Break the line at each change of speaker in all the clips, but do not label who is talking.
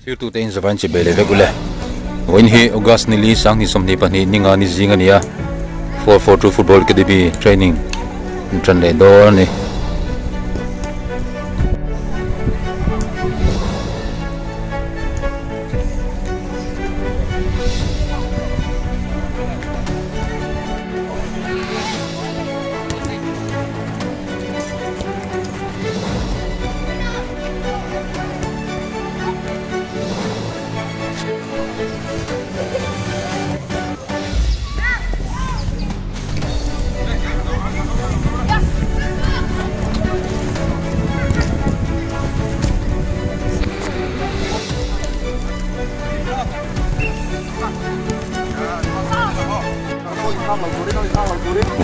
Thirtute in zavain chi bei leh vek ule. Vawiin hi August nili 2022 ninga ni zing a ni a, 442 Football Academy training an tan leh dawn a ni.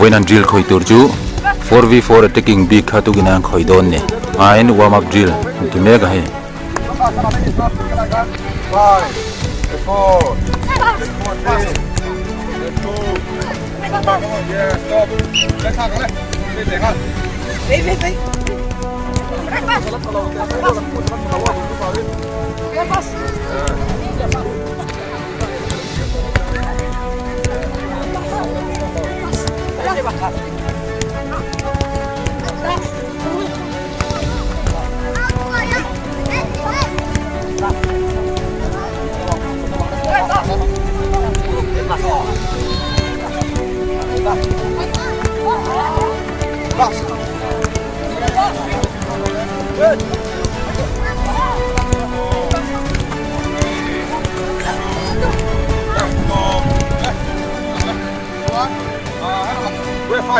Vawiin an drill khawih tur chu 4v4 attacking bik kha tukin an khawih dawn ni. Aiin warm up drill an ti mek a hei.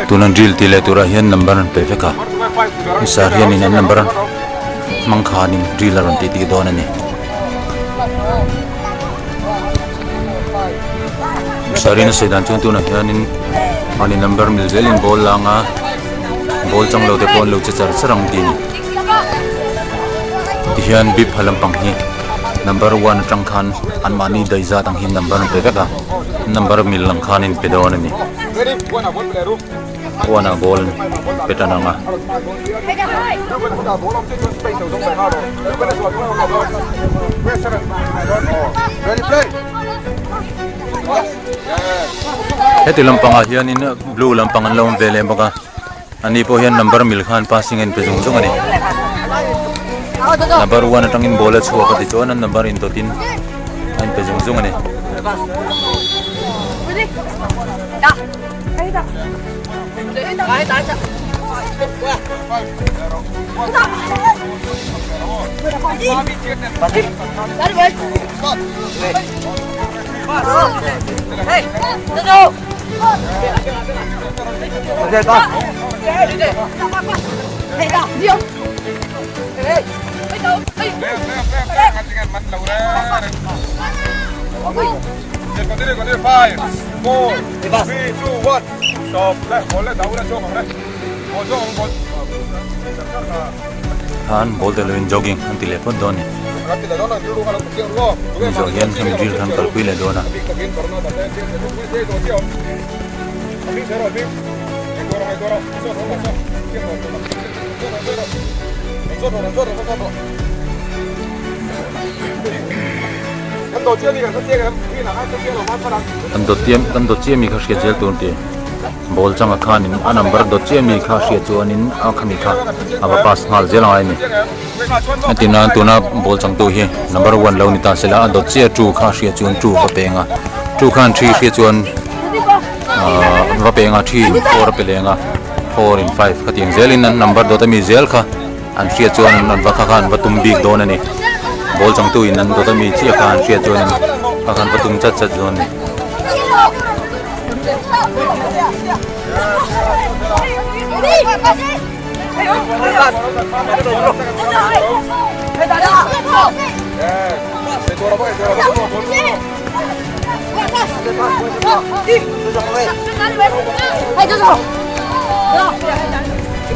Tuna drill tih leh turah hian number an pe vek a sir hianin an number hmang khanin drill a rawn tih dik dawn a ni sir in a sawi dan chuan tunah hianin mahni number mil zelin ball la anga ball chang lo te pawh an lo che char char ang tih a ni tihian bip ha lampang hi number one atang khan anmahni daih zat ang hian number an pe vek a number mil ang khan in pe dawn a ni. One ah ball pe tan ang a. Heti lampangah hianin blue lampang an lo awm ve leh bawk a ani pawh hian number mil khan passing a inpe zung zung a ni. Number one atangin ball a chhuak a tichuan an number indawtin a inpe zung zung a ni. Khan ball te lovin jogging an ti leh phawt dawn a ni. Hemi zawh hian hemi drill khan kalpui leh dawn a. Kan dawt chiam kan dawt chiam mi kha hriat zel tur an ti ball changa khanin a number dawt chiam mi kha hriat chuanin a khami kha a va pass nghal zel angai a ni heti nan tuna ball changtu hi number one lo ni ta sela a dawt chiah two kha hriat chuan two va peng a two khan three hriat chuan ahh va peng a three in four a pe leng a four in five khatiang zelin an number dawt ami zel kha. An hriat chuan an va kha kha an va tum bik dawn a ni. Ball changtu in an dawt ami chiah kha an hriat chuan an kha kha an va tum chat chat dawn a ni.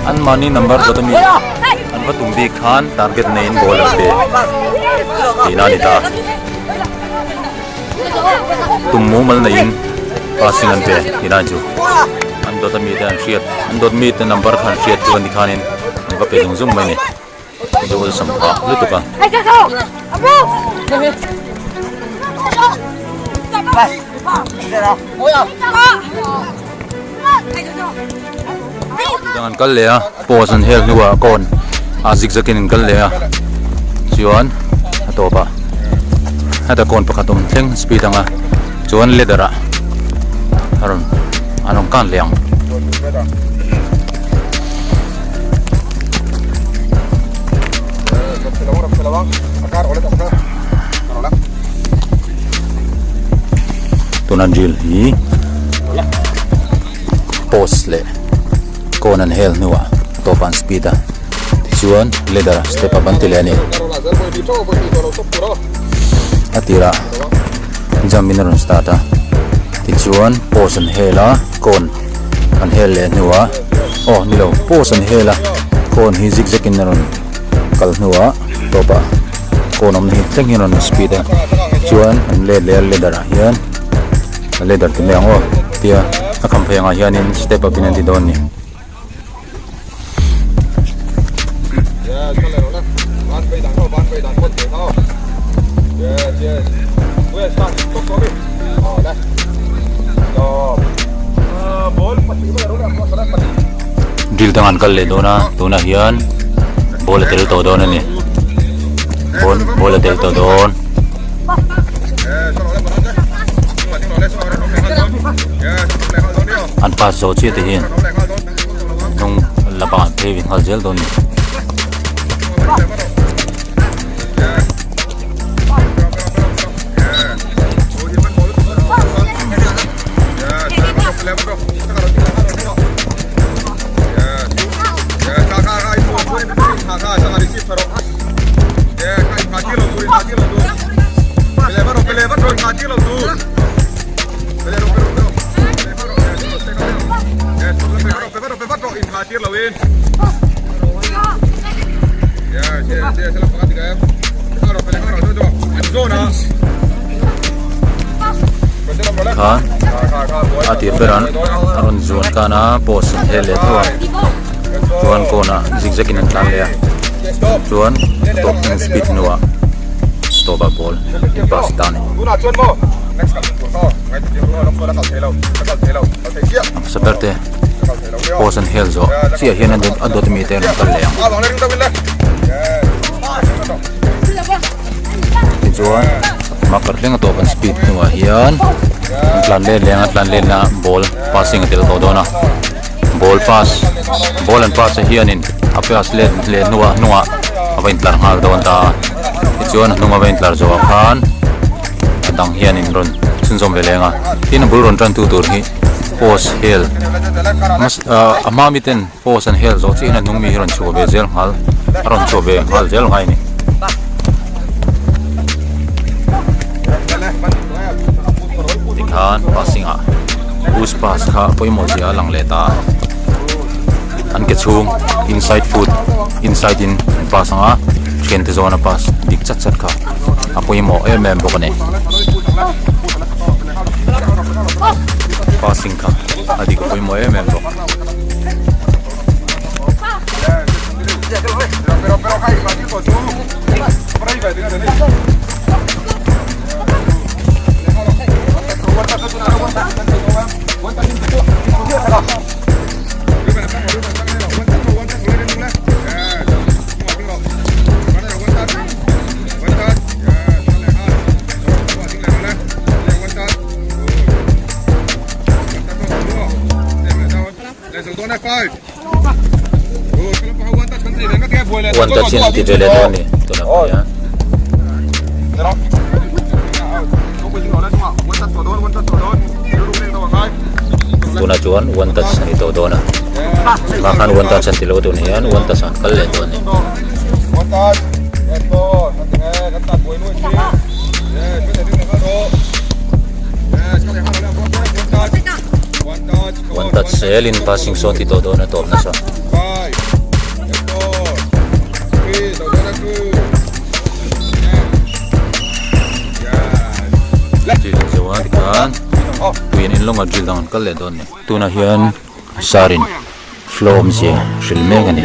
An mahni number dawt ami an va tum bik khan target neiin ball an pe tihna a ni ta. Tum mumal neiin passing an pe tihna a ni chu. An dawt ami te an hriat an dawt mi te number kha an hriat chuan tikhanin an va pe zung zung mai a ni. Chu awlsam phah lutuk a. Dang an kal leh a post an hel hnuah kawn a zigzag in an kal leh a chuan a tawp ah heta kawn pakhat awm thleng speed ang a chuan ladder ah a rawn an rawn kan leh ang. Tuna drill hi post leh cone an hel hnuah a tawpah an speed a tichuan ladder step up an ti leh a ni a tirah jump in a rawn start a tichuan post an hel a cone an hel leh hnuah aw ni lo post an hel a cone hi zigzag in a rawn kal hnuah tawpah cone awmna hi thleng hian a rawn speed a chuan an let leh a ladder ah hian a ladder ti mai ang aw tia a kham phei angah hianin step up in an ti dawn a ni. Drill dang an kal leh dawn a tunah hian ball a tel tawh dawn a ni ball ball a tel tawh dawn. An pass zawh chiah te hian hnung la bang an phei ve nghal zel dawn a ni. Khan a tir ber an a rawn zuan tan a post an hel leh tho a chuan kawn ah zigzag in an tlan leh a chuan a tawp thleng speed hnuah tawpah ball in pass ta a ni. A hmasa ber te post an hel zawh chiah hian a dawt ami te an rawn kal leh ang. Tichuan marker thleng a tawp an speed hnuah hian an tlan let leh ang a tlan let na ball passing a tel tawh dawn a ball pass ball an pass a hianin a pass let leh hnuah hnungah a va intlar nghal dawn ta a tichuan a hnung a va intlar zawhah khan a dang hianin rawn chhunzawm ve leng a tin a bul rawn tan tu tur hi post hel a hma miten Post an hel zawh chiah hian a hnung mi hi rawn chhuah ve zel nghal a rawn chhuah ve nghal zel ngai a ni. Tikhan passing ah push pass kha pawimawh zia a lang leh ta a an ke chhung inside foot inside in an pass ang a thiante zawna pass dik chat chat kha a pawimawh em em bawk a ni. Passing kha a dik pawimawh em em bawk. One touch in ti ve leh dawn a ni tunah pawh hian. Tunah chuan one touch a ni tawh dawn a hma khan one touch an ti lo tunah hian one touch an kal leh dawn a ni. One touch zelin passing sawn ti tawh dawn a tawp nasa. Drill an zo a tikhan tui an in lawng a drill dang an kal leh dawn a ni. Tunah hian sarin flow awmzia hrilh mek a ni.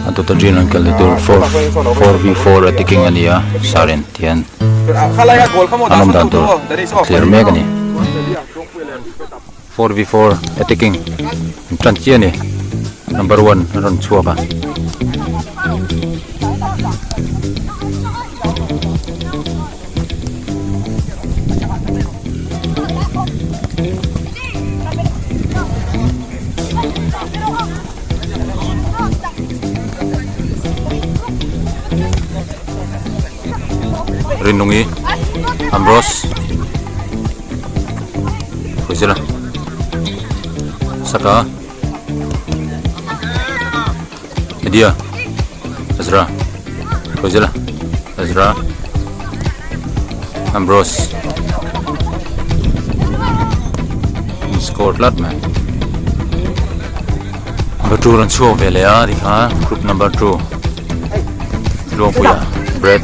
A dawt atangin an kal leh tur 4v4 a ticking a ni a sir in tihian an awm dan tur a clear mek a ni 4v4 a ticking an tan chiah a ni number 1 an rawn chhuak a. Rinlungi Ambrose Hruaizela Saka Edia Ezra Hruaizela Ezra Ambrose score tlat mai number 2 an chhuak ve leh a tikhan group number 2 Luangpuia Brad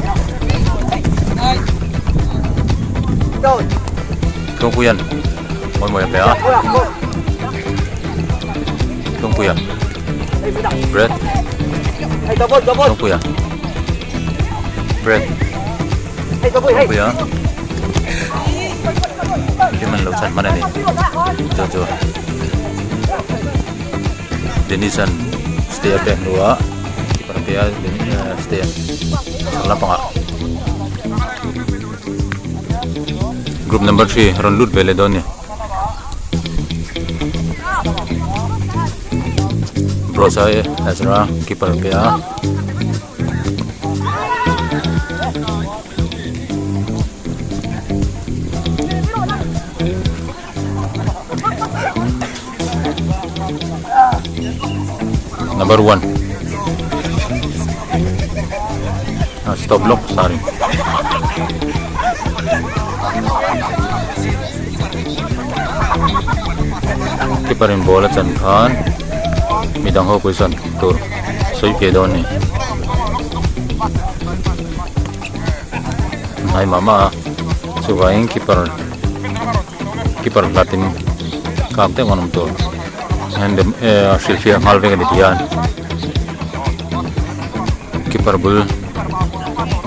Luangpuian mawi mawi a pe a Luangpuia Brad Luangpuia Brad Luangpuia Hlim an lo chan hman a ni chu chu Dennis an stay a pek hnuah keeper a pe a stay a chhak lampangah group number 3 rawn lut ve leh dawn a ni. Brosa Ezra keeper a pe a. Number 1 Stop lawk sorry. Keeper in ball a chan khan midang ho pawisa tur sawi ve dawn a ni. Hnai mah mah a chuvangin keeper keeper hlatin. Kak deuh an awm tur. A hrilhfiah nghal vek a ni tihian keeper bul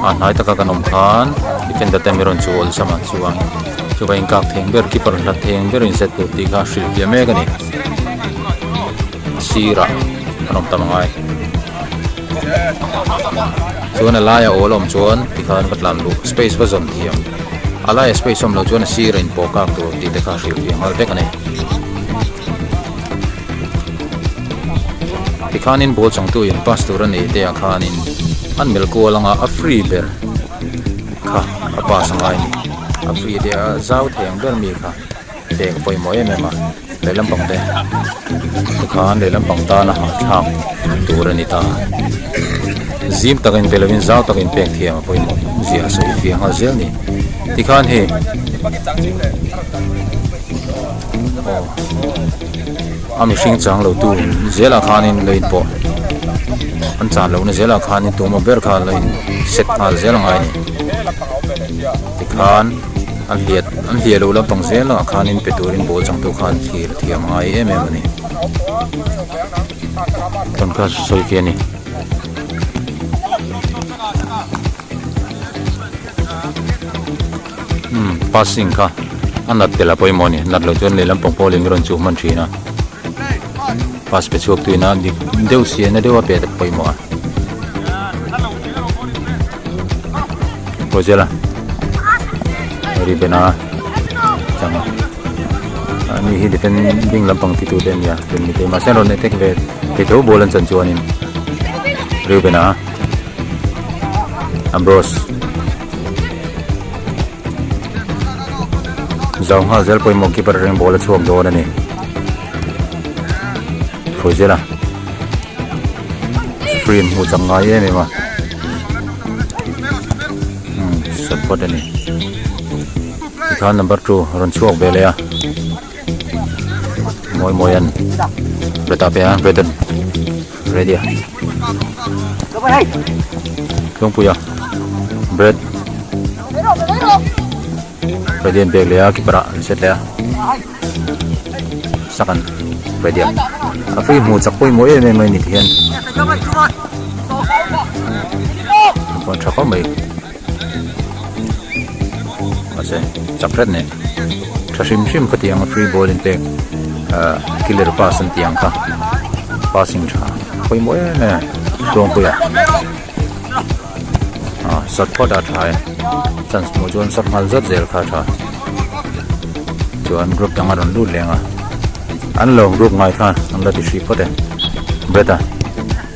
a hnai taka kan awm khan defender te mi rawn chu awlsam a chuan chuva in kak theng ber keeper hlat theng ber in set tur tih kha a hrilhfiah mek a ni a sirah an awm tam angai chuan a laia awl a awm chuan tikhan va tlan luh space va zawn thiam a laia space awm loh chuan a sirah in pawh kak tur tih te kha a hrilhfiah nghal vek a ni. Tikhanin ball changtu in pass tur a neih te ah khanin an melh kual anga a free ber kha a pass a ngai a ni a free te a zau thei ang ber mi kha pek a pawimawh em em a lehlam pang te tikhan lehlam pang tan a hahthlak tur a ni ta zim tak in pe lovin zau tak in pek thiam a pawimawh zia a sawi fiah nghal zel a ni tikhan hei. Aw a mihring chang lo tu zelah khanin lo in pawh an chan lohna zelah khanin tumaw ber kha lo in set nghal zel a ngai a ni tikhan an hliah an hliah loh lampang zelah khanin pe turin ball changtu khan thlir thiam a ngai em em a ni tawn kha sawi fiah a ni. Umm passing kha a nat tel a pawimawh a ni nat loh chuan lehlam pawng pawh leh rawn chuh hman thin a pass pe chhuak tuina dik deuh sian na deuh a pet a pawimawh a Rosella Ribena changa ani hi defending lampang ti tu te ania tun mi te mahse an rawn attack ve thei tho ball an chan chuanin Rubena Ambrose Zau nghal zel pawimawh keeper atangin ball a chhuak dawn a ni. Thawi zel a. Free an hmuh chak ngai em em a. Hmm, support a ni. Tikhan number 2 rawn chhuak ve leh a. Mawi mawi an. Reta pe a, Redden. Ready a. Tlungpuia. Bread. Ready an pek leh a keeper ah an set leh a. Sakan ready a. A free hmuh chak pawimawh em em mai ni tihian. An tha khawp mai. Mahse chak hret nen tha hrim hrim ka ti ang a free ball in pek ah killer pass an tih ang kha passing tha pawimawh em em Tluangpuia ah sat phawt a tha e chance hmuh chuan sat nghal zat zel kha a tha chuan group dang a rawn lut leng a an lo group ngai khan an la ti hrih phawt e Brett a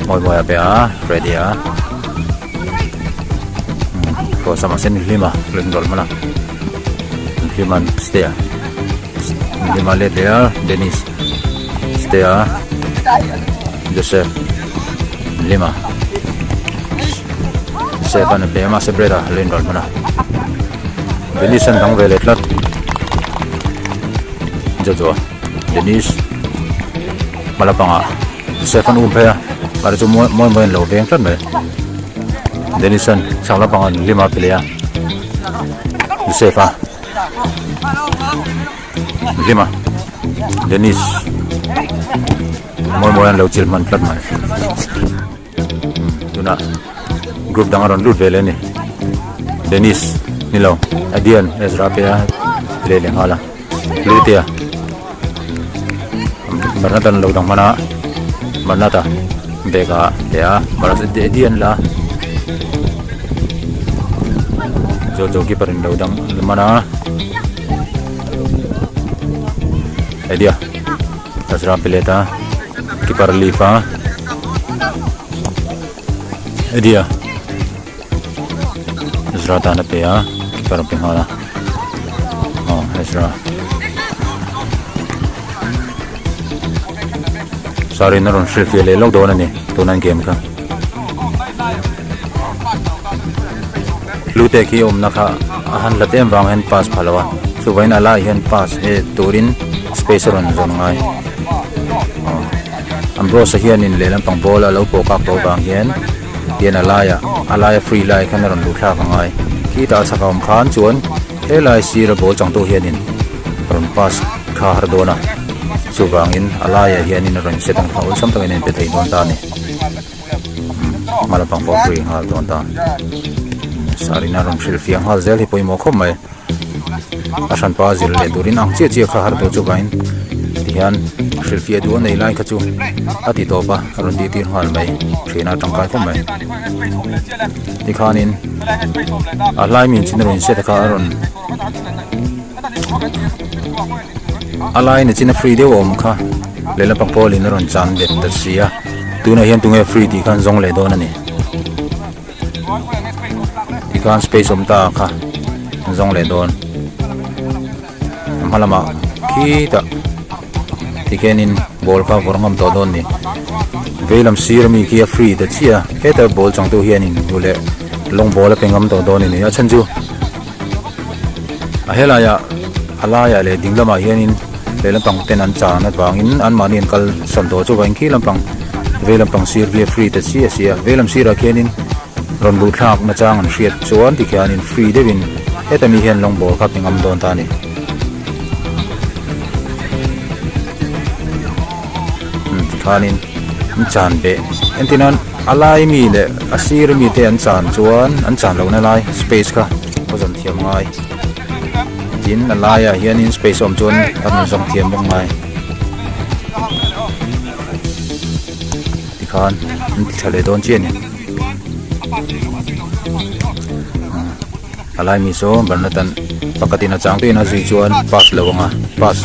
mawi mawi a pe a ready a. Kawr sam a sen hlim a ring rawlh hman a hlim an stay a hlim a let leh a Dennis stay a Joseph hlim a Joseph an pe a mahse bread a ring rawlh hman a Dennis an dang ve leh tlat Jojo Dennis hma lampangah Joseph an um phei a mahse chu mawi mawi an lo veng tlat mai Dennis an chhak lampang an hlim a pe leh a Joseph a hlim a Dennis mawi mawi an lo chilh hman tlat mai tunah group dang a rawn lut ve leh a ni Dennis ni lo Adian Ezra pe a leh leh nghal a Lutea Bernard an lo dang hman a Bernard a bag ah leh a Bernard Adian la Jojo keeper in lo dang hman a Adia Ezra pe let a keeper leave a Adia Ezra tan a pe a keeper a pe nghal a aw Ezra Sarin a rawn hrilhfiah leh lawk dawn a ni tuna an game kha Hlute khi awmna kha a han hlat em vang hian pass pha lo a chuvangin a laiah hian pass he turin space a rawn zawn ngai aw Ambrose a hianin lehlam pang ball a lo pawh kak tawh vang hian hian a laiah a laia free lai khan a rawn luh thlak a ngai khitah a chhak a awm khan chuan helai sira ball changtu hianin rawn pass kha har dawn a. Chuvangin a laiah hianin a rawn set ang kha awlsam takin a inpe thei dawn ta a ni. Hma lampang pawh a free nghal dawn ta. Sarina rawn hrilhfiah nghal zel hi pawimawh khawp mai. A hranpa a zir leh turin ang chiah chiah kha har tawh chuvangin tihian hrilhfiah duh a nei lai kha chu a ti tawp a, a rawn tih tir nghal mai. Thiana tangkai khawp mai. Tikhanin a hlai min chin a rawn inset a kha a rawn a lai ni chin a free deuh a awm kha lehlam pang pawlin a rawn chan bet ta si a tunah hian tunge free tih khan zawng leh dawn a ni tikhan space awm ta kha an zawng leh dawn a hma lamah khitah tikhianin ball kha vawrh ngam tawh dawn a ni veilam sir ami khi a free ta chiah a heta ball changtu hianin duh leh long ball a pe ngam tawh dawn a ni a chhan chu. A helaiah a laiah leh ding lamah hianin leh lampang ten an chan avangin anmahni an kal sawn tawh chuvangin khi lampang vei lampang sir khi a free ta chiah si a vei lam sirah khianin rawn luh thlak nachang an hriat chuan tikhianin free deuhin heta mi hian long ball kha pe ngam dawn ta a ni. Tikhanin an chan beh entir nan a lai mi leh a sir mi te an chan chuan an chan lohna lai space kha a zawn thiam ngai tin a laiah hianin space a awm chuan a rawn zawng thiam bawk ngai tikhan an ti tha leh dawn chiah a ni. A lai mi saw Bernard-a'n pakhatin a chang tuiin a zui chuan pass lo ang a, pass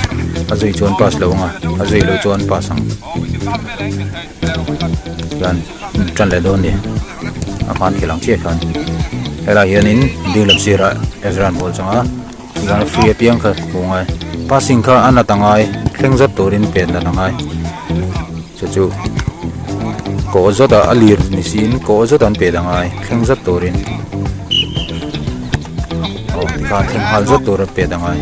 a zui chuan pass lo ang a, a zui loh chuan pass ang. Tihian tan leh dawn a ni, a hman khel ang chiah khan. Helaiah hianin ding lam sirah Ezra an bawl chang a, tihian free apiang kha hmuh ngai. Passing kha a nat a ngai, thleng zawt turin pen nat a ngai. Chu chu kawh zawt ah a lir ni siin kawh zawt an pet angai thleng zawt turin aw tikhan thleng nghal zawt tur a pet angai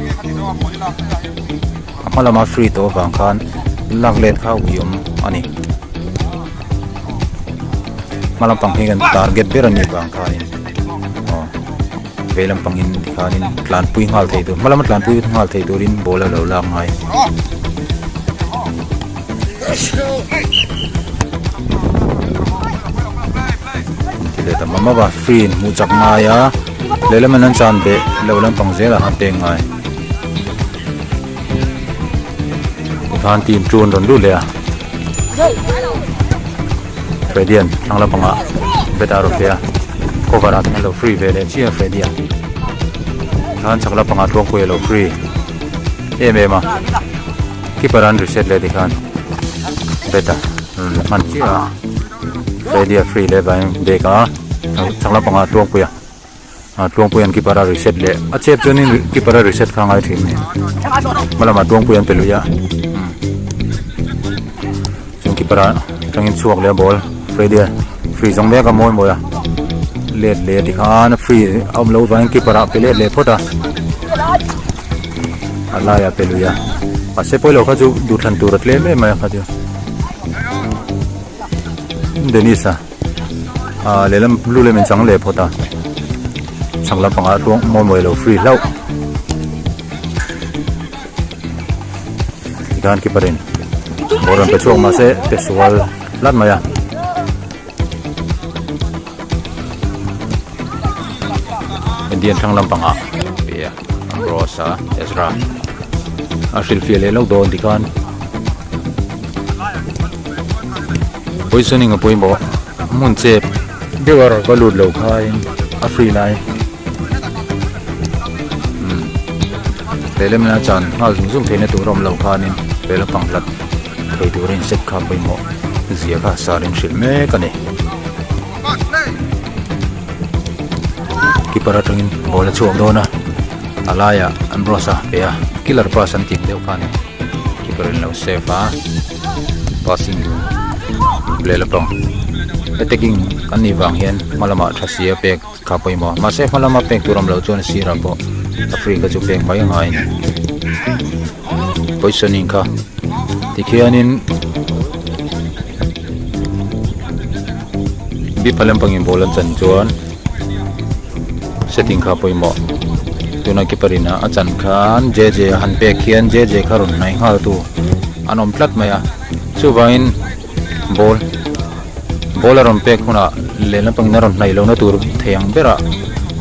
a hma lama free tawh avang khan lak let kha ui awm a ni hma lampang hi kan target ber a nih vang khanin aw vei lampangin tikhanin tlanpui nghal thei tur hma lama tlanpui nghal thei turin ball a lo lak ngai. Ti leh ta mama va free in hmuh chak ngai a lehlam in an chan beh lo lampang zelah khan peng ngai tikhan team chu an rawn lut leh a Freddy an thlang lampangah bet a rawn pe a cover ah te hian lo free ve leh chiah a Freddy a tikhan chak lampangah tluangpui a lo free em em a. Keeper an reset leh tikhan bet a rawn la hman chiah a Freddy a free leh vangin bag a chak lampangah a tluangpui a a tluangpui an keeper a reset leh a chep chuanin keeper a reset kha a ngai thin mai hma lamah tluangpui an pe lui a chuan keeper a atangin chhuak leh a ball Freddy a free zawng mek a mawi mawi a let leh tikhan a free a awm loh vangin keeper ah pe let leh phawt a. A laiah pe lui a mahse pawilo kha chu duhthlan tur a tlem em mai a kha chu Dennis a ah lehlam lu lem in chang leh phawt a chhak lampangah tluang mawi mawi lo free hlauh tikhan keeper in ball rawn pe chhuak mahse pe sual tlat mai a. Indian thlang lampangah pe a Ambrose a Ezra a hrilhfiah leh lo dawn tikhan positioning a pawimawh hmun chep deuh a rawn va lut lo khain a free lai umm lehlam ina chan nghal zung zung theihna tur a awm lo khanin lehlam pang hlat thei turin set kha pawimawh zia kha sar in hrilh mek a ni. Keeper atangin ball a chhuak dawn a a laiah Ambrose a pe a killer pass an tih deuh kha a ni keeper in lo save a passing lehlam pang attacking an nih vang hian hma lamah tha si a pek kha pawimawh mahse hma lama pek tur awm loh chuan sirah pawh a free kha chu pek mai a ngai a ni positioning kha tikhianin Bipa lampangin ball an chan chuan setting kha pawimawh tuna keeper in a chan khan jeje a han pek hian jeje kha rawn hnaih nghal tu. an awm tlat mai a chuvangin ball ball a rawn pek hunah lehlam pangin a rawn hnaih lohna tur thei ang berah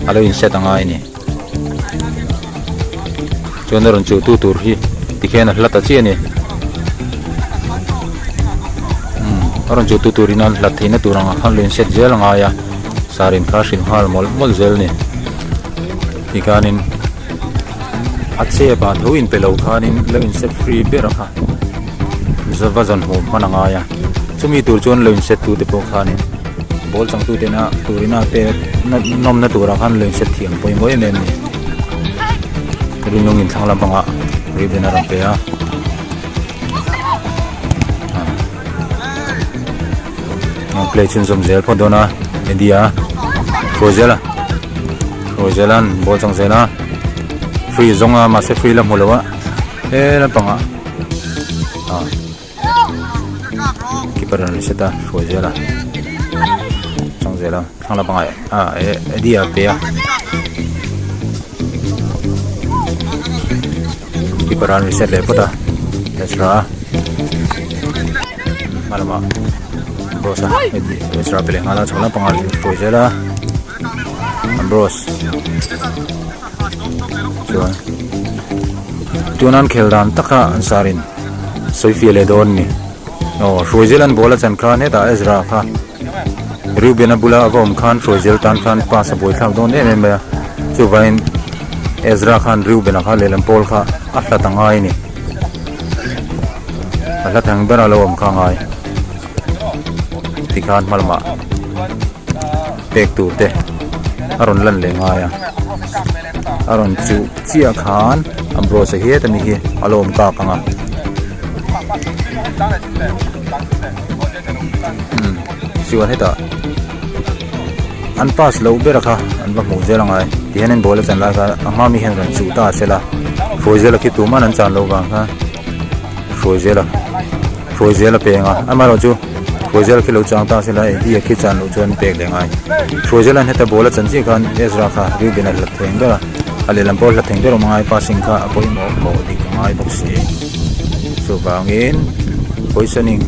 a lo in set a ngai a ni chuan a rawn chuh tu tur hi tikhian a hla ta chiah a ni umm a rawn chuh tu turin a hlat theihna tur ang ah khan lo in set zel a ngai a sar in kha a hrilh nghal mawlh mawlh zel a ni tikhanin a chep ah tho in pe lo khanin lo in set free ber a kha va zawn hmuh hman a ngai a chumi tur chuan lo in set tu te pawh khanin ball changtu tena turina pek nawmna turah khan lo in set thiam pawimawh em em a ni rinung in thlang lampangah ribbon a rawn pe a ah play chhunzawm zel phawt dawn a Eddie a hruai zel a hruai zel a ball chang zel a free zawng a mahse free la hmu lo a he lampangah ah. Keeper an reset a hruai zel a chang zel a thlang lampangah ah eh Eddie a pe a keeper an reset leh phawt a Ezra hma lamah Bros a Ezra pe leh nghal a chho lampangah hruai zel a Bros chuan tuna an khel dan taka an sarin sawi fiah leh dawn a ni aw Hruaizel an ball a chan khan hetah Ezra kha Reuben a bula a va awm khan Hruaizel tan khan pass a buaithlak dawn em em mai a chuvangin Ezra khan Reuben a kha lehlam pawl kha a hlat a ngai a ni a hla thang ber a lo awm kha a ngai tikhan hma lamah. pek tur te a rawn lan leh ngai a a rawn chuh chiah khan Ambrose a hiat ani hi a lo awm kak ang a umm chuan hetah an pass loh ber a kha an va hmuh zel angai tihian an ball a chan lai kha a hma mi hian rawn chuh ta se la hruai zel a khi tuman an chan loh vang khan hruai zel a hruai zel a peng a amaherawhchu Hruaizel khi lo chang ta sela Eddie a khi chan loh chuan pek leh ngai. Hruaizel an heta ball a chan chiah khan Ezra kha Reuben a hlat theng ber a, a lehlam pawh a hlat theng ber awm a ngai passing kha a pawimawh pawh dik a ngai bawk si. Chuvangin positioning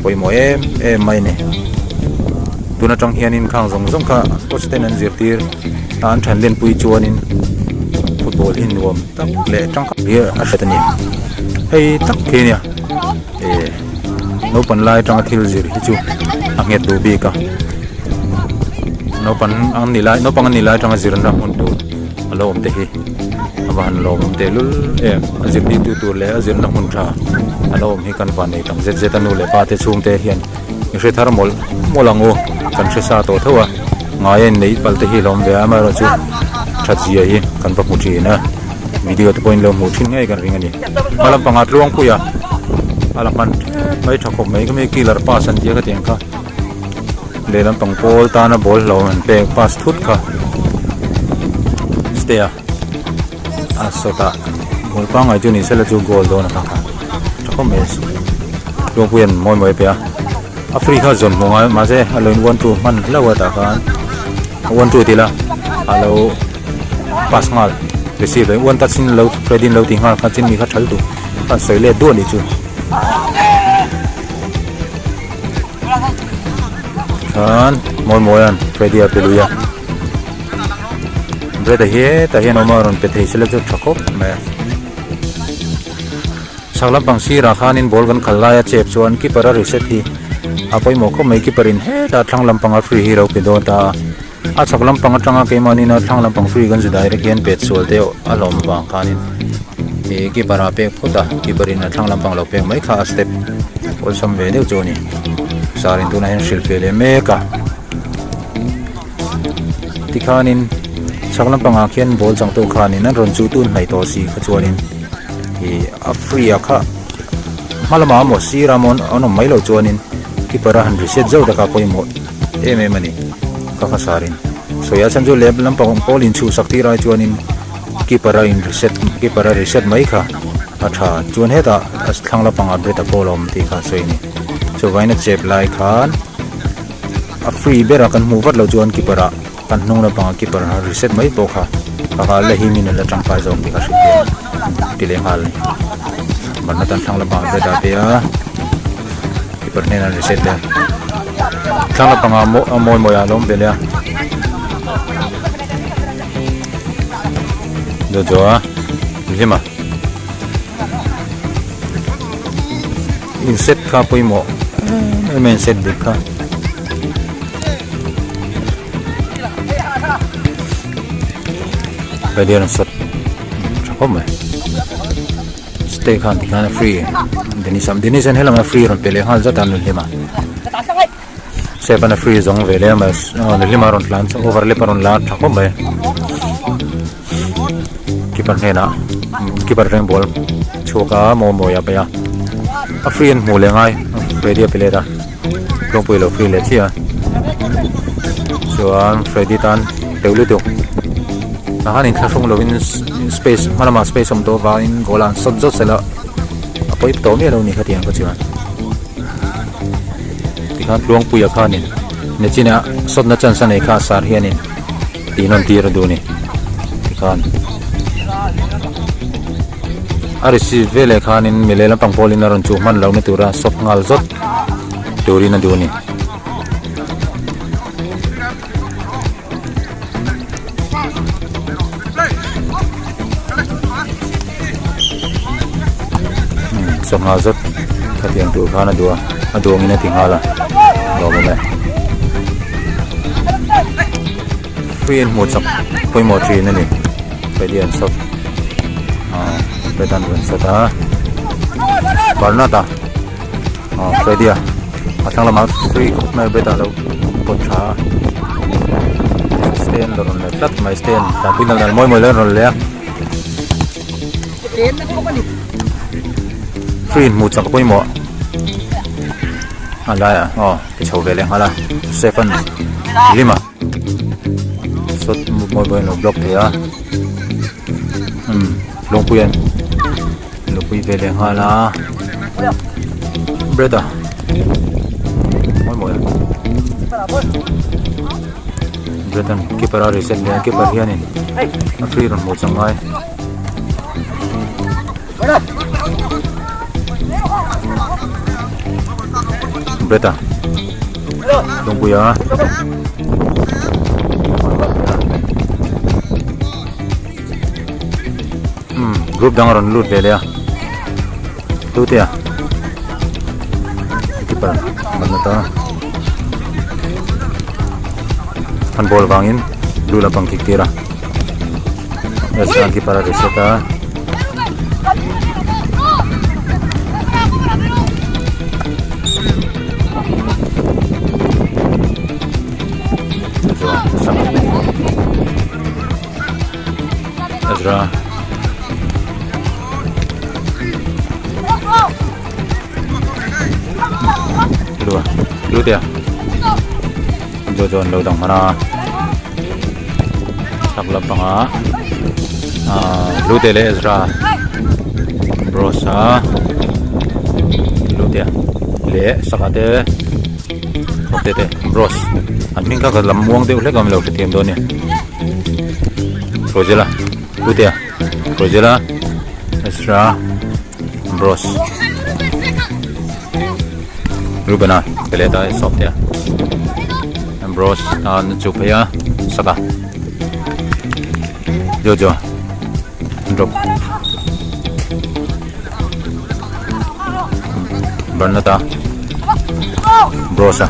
pawimawh em em mai a ni. Tun atang hianin khang zawng zawng kha coach ten an zirtir a an than lenpui chuanin football hi nuam tak leh tangkai hi a hret a ni. Hei tak khi a nia. Eh naupan lai atanga thil zir hi chu a nghet duh bik a naupan ang ni lai naupang an ni lai atanga zirna hmun tur a lo awm te hi a va han lawm awm tehlul em a zirtirtu tur leh a zirna hmun tha a lo awm hi kan van nei tam zet zet a nu leh pa te chhungte hian i hre thar mawlh mawlh ang u kan hre sa tawh tho a ngai a inneih palh te hi a lo awm ve a amaherawhchu that zia hi kan va hmu thin a. Video te pawhin lo hmuh thin ngei kan ring a ni. Hma lampangah tluangpui a, a la hman tep mai tha khawp mai khami killer pass an tia khatiang kha lehlam pang pawl tana ball hlo an pek pass thut kha stay a a sawtah goal pangngai chu ni sela chu goal dawn a kha kha tha khawp mai tluangpui an mawi mawi pe a a free kha zawn hmu ngai mahse a lo in one two hman hlauh a tah khan one two tila a lo. Pass nghal receive leh one touch in lo Freddy in lo ti nghal kha chin mi kha thal duh khan sawi let duah nih chu. Khan mawi mawi an Freddy a pe lui a. Brad a hi hetah hian awm a rawn pe thei sela chu tha khawp mai a. Chhak lampang sirah khanin ball kan khal lai a chep chuan keeper a reset hi a pawimawh khawp mai keeper in hetah thlang lampanga free hi lo pe dawn ta a. A chhak lampang atanga keimahni thlang lampang free kan zu direct hian pet sual te a hlawm vang khanin ih keeper ah pek phawt a keeper in a thlang lampang lo pek mai kha a step awlsam ve deuh chu a ni sar in tunah hian hrilh ve leh mek a tikhanin chhak lampangah khian ball changtu khanin an rawn chuh tun hnaih tawh si kha chuanin ih a free ah kha hma lamah emaw sirah emaw an awm mai loh chuanin keeper a han reset zauh taka pawimawh. em em a ni ka kha sarin sawi a chhan chu lep lampang pawl inchhuhsak tir ai chuanin keeper a in reset keeper a reset mai kha a tha chuan hetah a thlang lampangah bread a pawl a awm tih kha a sawi a ni chuvangin a chep lai khan a free bera kan hmuh vat loh chuan keeper ah kan hnung lampangah keeper a reset mai pawh kha a la himin a la tangkai zawk tih kha hrilh fiah ti leh nghal a ni. Barna tan thlang lampangah Breda a pe a keeper hnenah an reset leh a thlang lampangah a mawi mawi ah a lo awm ve leh a Jojo a Hlima inset kha pawimawh em em a inset dik kha. Radian an sawt tha khawp mai stay khan tikhan a free Dennis a Dennis hian helamah free a rawn pe leh nghal zat a an hlim a Step an a free zawng ve leh a mahse hlima a rawn tlan chu overlap a rawn la tha khawp mai keeper hnenah keeper atangin ball chhuak a mawi mawi a paih a a free an hmuh leh ngai Freddy a pe let a. Tlawngpui lo free leh chiah a chuan Freddy tan teuh lutuk tah khan inthlahrung lovin space hma lamah space a awm tawh avangin goal ah an sawt zawt sela a pawi tawh miah lo a ni khatiang kha chuan tikhan Tluangpuia khanin Nechina sawtna chance a nei kha sar hianin tih nawn tir a duh a ni tikhan. A receive veleh khanin mi lehlam pang pawlin a rawn chuh hman lohna tura sawp nghal zawt turin a duh a ni. Sawp nghal zawt khatiang tur khan a duh a, a duh angin a ti nghal a, lawm awm e. Free an hmuh chak pawimawh thin a ni ready an sawt ah Fred an rawn sawt a Bernard a ah Freddy a a thlang lamah free khawp mai Brett a lo pawt tha a stand a rawn leh tlat mai stand tanpui nal nal mawi mawi lai a rawn leh a free hmuh chak pawimawh a laiah aw ti chho ve leh nghal a Stephen Lima. Sawt mawi mawi an lo block thei a umm lungpui an lungpui ve leh nghal a bread a mawi mawi bread an keeper a reset leh a keeper hianin a free rawn hmuh chang ngai. Bread a Lungpuia umm group dang a rawn lut ve leh a tute a keeper ban ata handball vangin lu lampang kick tir a keeper a reset a. Ezra Lua Lutea Jojo an lo dang hman a chhak lampangah ahh Lute leh Ezra Bros a Lutea leh saka te Hote te Bros an hming kha ka lam muang deuh hlek a milo hrethiam dawn nia Rosella Lutea Rosella Ezra Bros Rubena pe leh ta sawp te a Ambrose tan a chuh phei a saka Jojo drop Bernata Bros a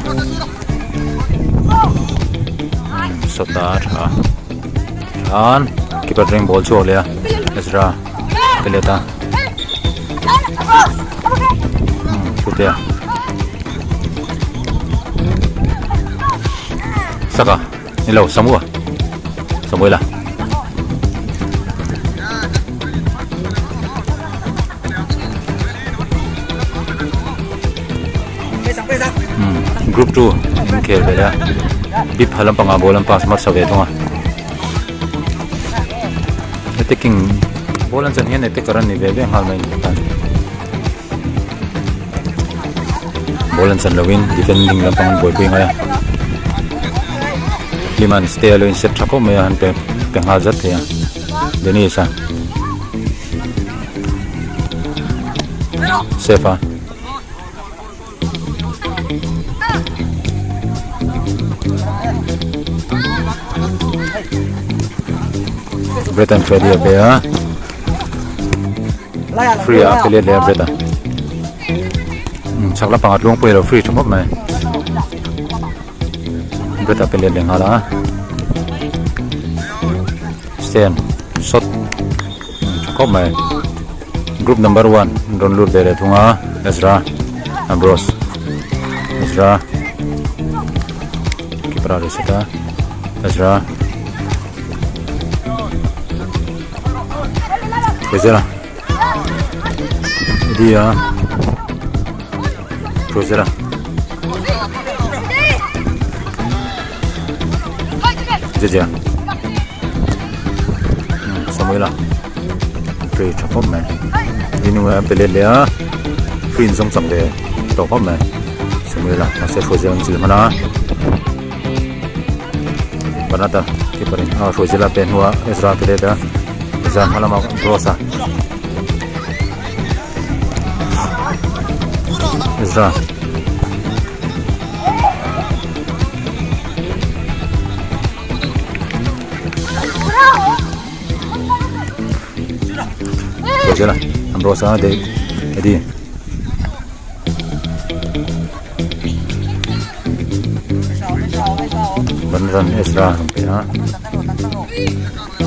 sawta tha tan keeper ring ball chhuak leh a Ezra pe leh ta. Putea Saka ni lo Samua Samuela Group 2 inkhel ve leh a bip ha lampangah ball an pass hmasa ve thung a. Attacking ball an chan hian attacker an ni ve ve nghal mai ni tan ball an chan lovin defending lampang an buaipui ngai a Hliman stay a lo in set tha khawp mai a han pe pe nghal zat thei a Dennis a. Safe a. Brett and Freddy a pe a. Free a pe let leh a Brett a. Chak lampangah tluang pawh i lo free tha khawp mai. Brett a pe let leh nghal a. Stand shot tha khawp mai. Group number 1 rawn lut ve leh thung a Ezra Ambrose Ezra keeper a reset a Ezra Ezra Eddie-a Ezra Jejea Samuela free tha khawp mai inunga an pe let leh a free in zawng chak ve tawh khawp mai Samuela mahse hruai zel an chilh hman a Banata keeper in a hruai zel a pe hnuah Ezra a pe let a Ezra hma lamah Bros a Ezra Hruai zel a Bros a Eddie. Ban ran Ezra an pe a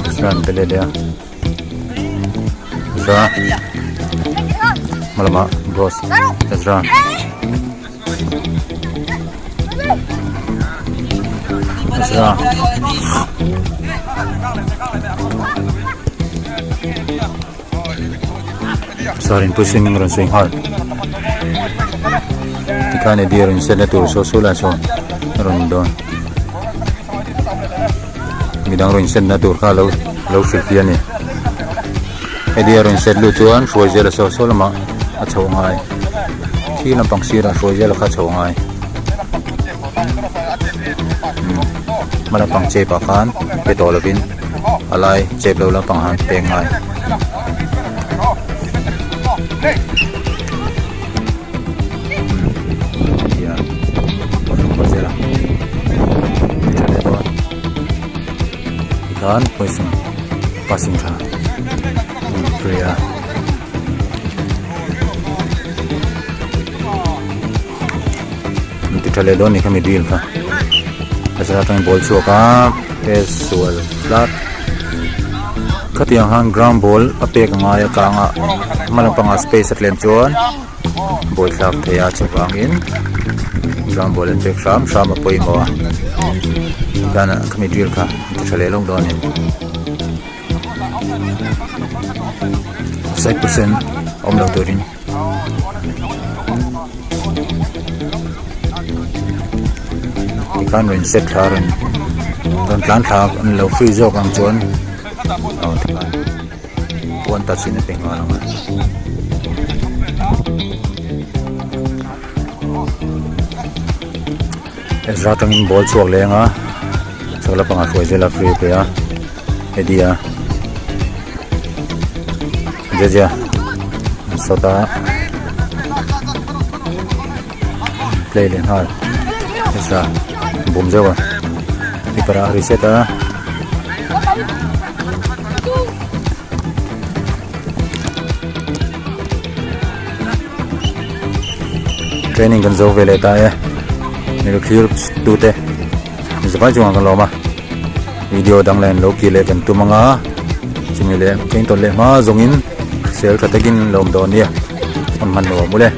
Ezra an pe leh leh a Ezra hma lamah Bros Ezra Ezra Sarin pui swimming rawn sawi nghal tikhan Eddie a rawn set na tur saw saw lai sawn a rawn dawn midang rawn set na tur kha lo lo hrilh fiah a ni Eddie a rawn set luh chuan hruai zel a saw saw lamah a chho ngai khi lampang sirah hruai zel a kha chho ngai hma lampang chep ah khan pe tawh lovin a lai chep lo lampang han peng ngai. Tikhan pawisa passing tha Priya ti tha leh dawn ni khami deal kha azar atangin ball chhuak a sual tlat khatiang han ground ball a pek a ngai a kang a hma lampangah space a tlem chuan ball thlak thei a chuvangin ground ball an pek hram hram a pawimawh a tikhan khami deal kha an ti tha leh lawk dawn a ni side percent awm lo turin. Tikhan rawn set thla rawn rawn tlan thla an lo free zawk ang chuan aw tikhan one touch in a pe nghal ang a. Ezra tangin ball chhuak leng a chhak lampangah hruai zel a free a pe a Eddie a Jejea an sawt a play leh nghal Ezra bum zeuh a keeper ah a reset a. Training kan zo ve leh ta e milo thlir tute zavai chungah kan lawm a video dang leh an lo kir leh kan tum anga chumi leh keng tawlh leh hma zawngin sel tha takin lawm dawn nia an hman nuam ule.